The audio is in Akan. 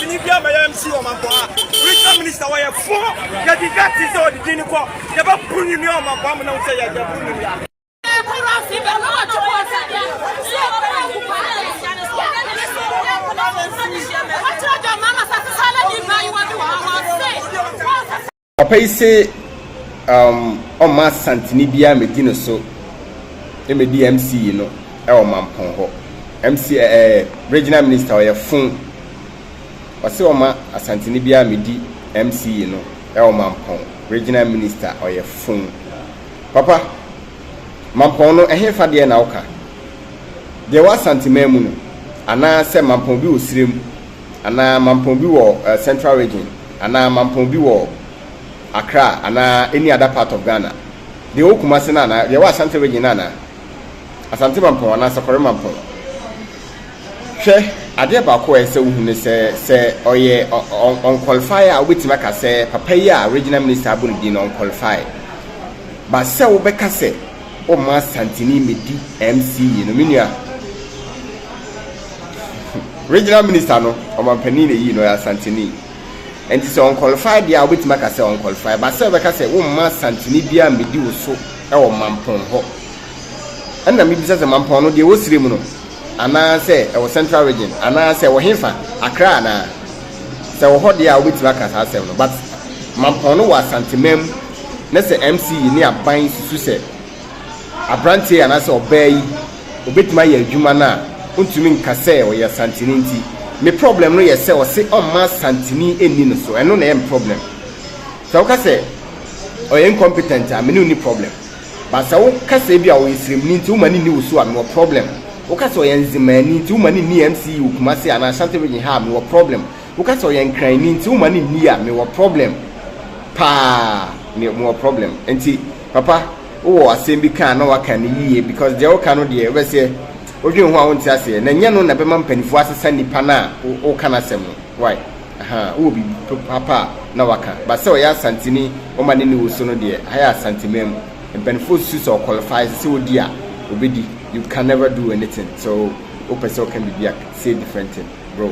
Asanteni bi amɛyɛ MC wɔ Mampɔn ha. Regional minister wɔyɛ fo. Yɛde gate sɛ ɔde din kɔ. Yɛbɛbu ne nua wɔ Mampɔn ama na wo sɛ yɛbu ne nua. Papa yi se um, ɔmma Asanteni biara mmɛdi no so mmɛdi MC yi no wɔ Mampɔn hɔ. MC ɛɛ eh, regional minister ɔyɛ fon. Ɔse ɔmma Asanteni biara mmɛdi MC yi no wɔ Mampɔn. Regional minister ɔyɛ fon. Papa, Mampɔn no ɛhefa deɛ na woka? Deɛ ɛwɔ Asanteman mu no anaa sɛ Mampɔn bi wɔ Sirem anaa Mampɔn bi wɔ uh, Central Region anaa Mampɔn bi wɔ Accra anaa any other part of Ghana? Deɛ ɛwɔ Kumasi no anaa? Deɛ ɛwɔ Ashanti Region no anaa? Asante Mampɔn anaa Sɔkɔre Mampɔn? Hwɛ, adeɛ baako a ɛsɛ sɛ wohu ne sɛ, sɛ ɔyɛ ɔnqualify a, wobɛtumi aka sɛ papa yi a regional minister abɔ ne din no ɔnqualify. But sɛ wobɛka sɛ womma Asanteni mmɛdi MC yi no, me nua, regional minister no, ɔmampanin na ɛyii no, ɔyɛ Asanteni. Ɛnti sɛ ɔnqualify deɛ a, wobɛtumi aka sɛ ɔnqualify. But sɛ wobɛka sɛ womma Asanteni biara mmɛdi wo so wɔ Mampɔn hɔ, ɛnna mebisa sɛ Mampɔn no deɛ ɛwɔ Sirem no, anaa sɛ ɛwɔ Central Region, anaa sɛ ɛwɔ hefa, Accra anaa? Sɛ ɛwɔ hɔ deɛ a wobɛtumi aka saa asɛm no, but Mampɔn no wɔ Asanteman mu, na sɛ MC yi ne aban susu sɛ aberanteɛ yi anaasɛ ɔbaa yi ɔbɛtumi ayɛ adwuma no a, wontumi nka sɛ ɔyɛ Asanteni nti. Me problem no yɛ sɛ ɔse ɔmma Asanteni nni no so, ɛno na ɛyɛ me problem. Sɛ woka sɛ ɔyɛ incompetent a, me ne wo nni problem. But sɛ wo ka sɛ ebia ɔyɛ sremni nti wo ma no nni wo so a, mewɔ problem. Wo ka sɛ ɔyɛ Nzemaani nti wo ma no nni MC wɔ Kumasi anaa Ashanti region ha a, mewɔ problem. Wo ka sɛ ɔyɛ Nkranni nti wo ma no nni a, mewɔ problem paa. Me mewɔ problem. Nti papa wo wɔ asɛm bi ka a na waka no yie because deɛ wo ka no deɛ wobɛsɛ wodwen ho a wonte aseɛ na ɛnyɛ no na ɛbɛma mpanifoɔ asesa nipa no a wo ka n'asɛm no. Why? Ahaa wowɔ biribi papa a na waka but sɛ ɔyɛ Asanteni woma ne nni wo so no deɛ ha yɛ Asanteman mu mpaninfoɔ susu sɛ ɔqualify ɛsɛ sɛ ɔdi a ɔbɛdi you can never do anything so wopɛ sɛ woka biribi a say different thing bro.